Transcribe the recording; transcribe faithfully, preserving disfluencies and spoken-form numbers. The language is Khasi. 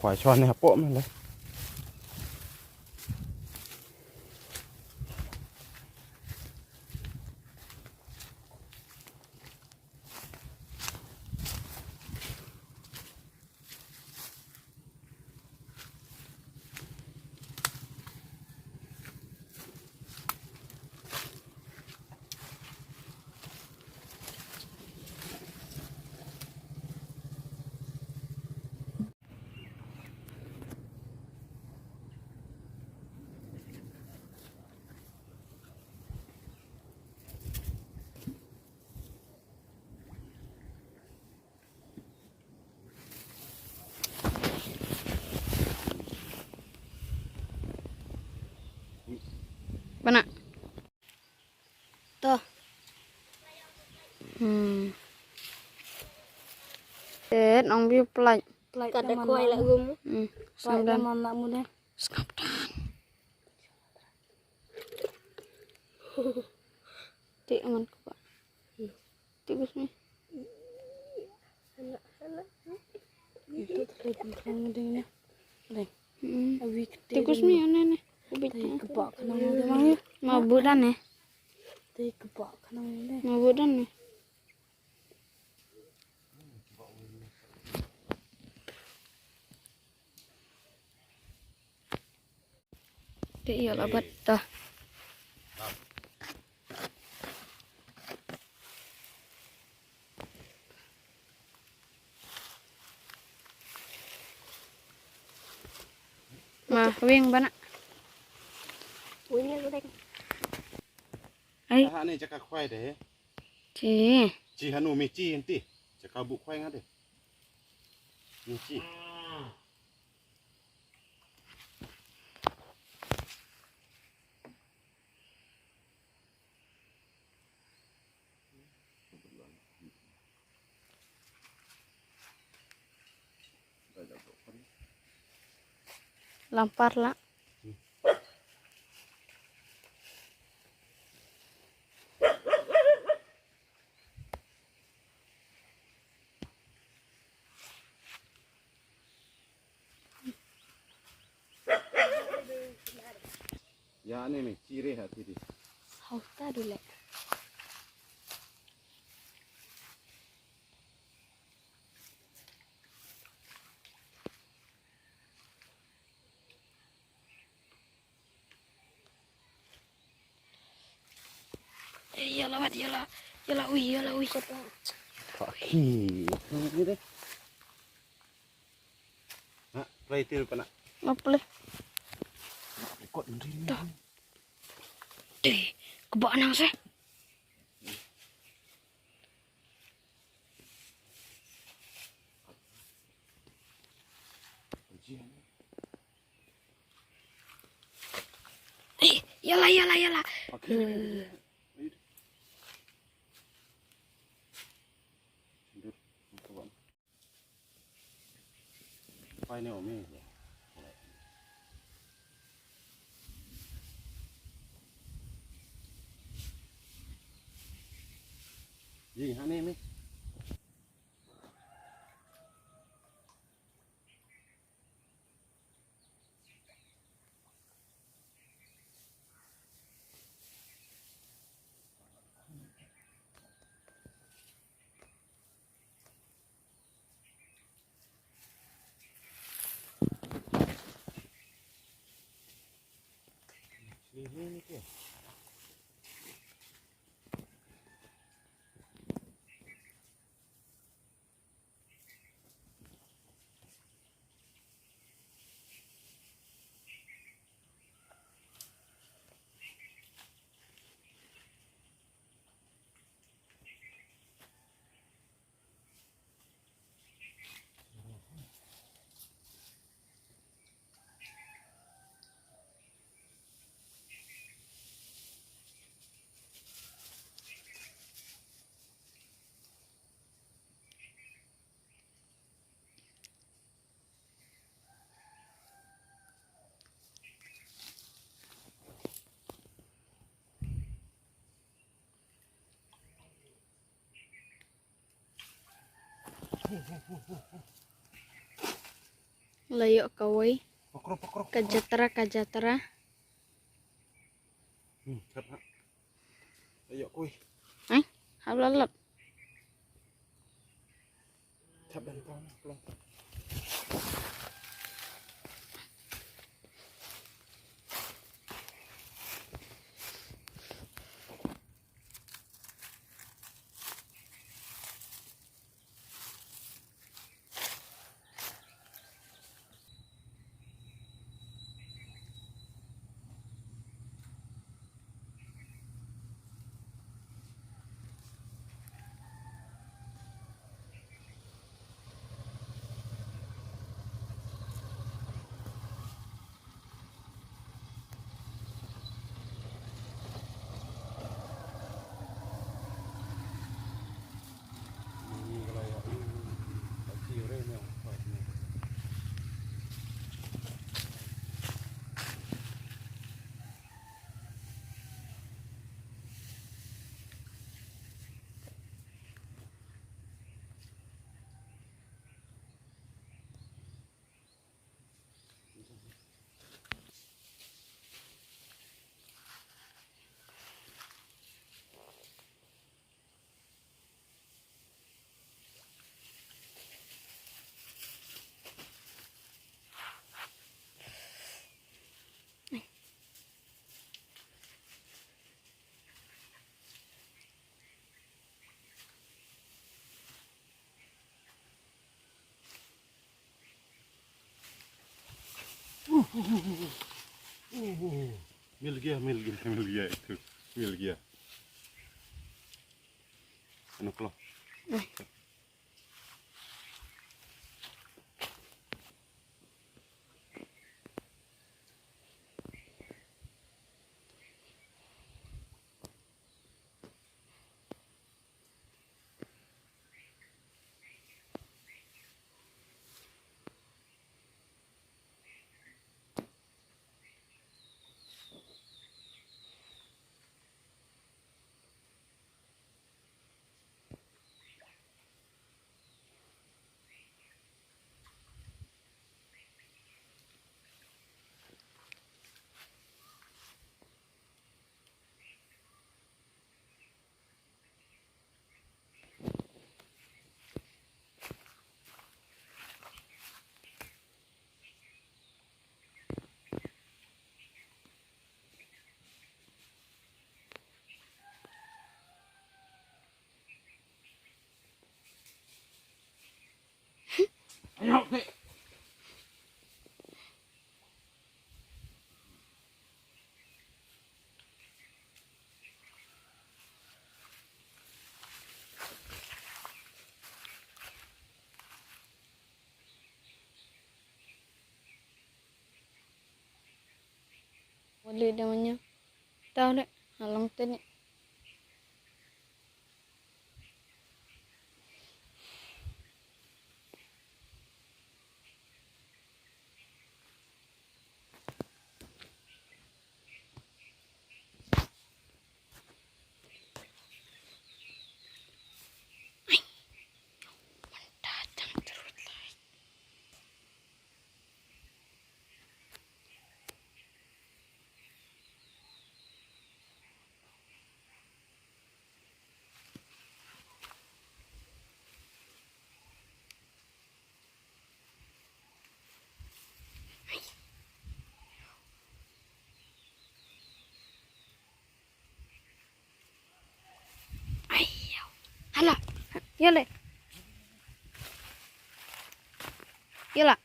Khwai shwa ne hapoh me le. Bana. To. Hmm. Tet ong bi plait. Plait. Kat da khwai la gum. Hmm. Plait da man la mu de. Sngap dan. Ti aman ko ba. Tikus mi. Tikus mi, ane ne. Tikus mi, ane ne. Ubit. Tikus mi, ane ne. Ubit. Tikus mi, ane ne. Ma budan ne. Tikus mi, ane ne. Ma budan ne. Te ïa la bat ta. Ma wing bana. Wing ïa la. Ai. Aha ne jaka khwai de. Chi. Chi hanu mi chi enti. Jaka bu khwai nga de. Mi chi. Lampar la. Ya, ani ni, ciri hati di. Hauta dule. Eh, ïa la wat, ïa la, ïa la ui, ïa la ui. Paki. Ni deh. Ha, play til pana. Ma play. Kot ni. Deh, kebak nang seh. Eh, ïa la, ïa la, ïa la. Pai ne ome. Ye, hane me. La ïoh kawei. Pakro, pakro, ka pakro. Jatra, ka jatra. Hmm, kat ha. La ïoh kawei. Ai, hap la lap. Thap ban pang, pang. मिल गया, मिल गया, मिल गया, मिल गया एक ठो, मिल गया। Ano ko? Wali da manya. Tau le, halong tene. Ai, hala. Yole. Yola.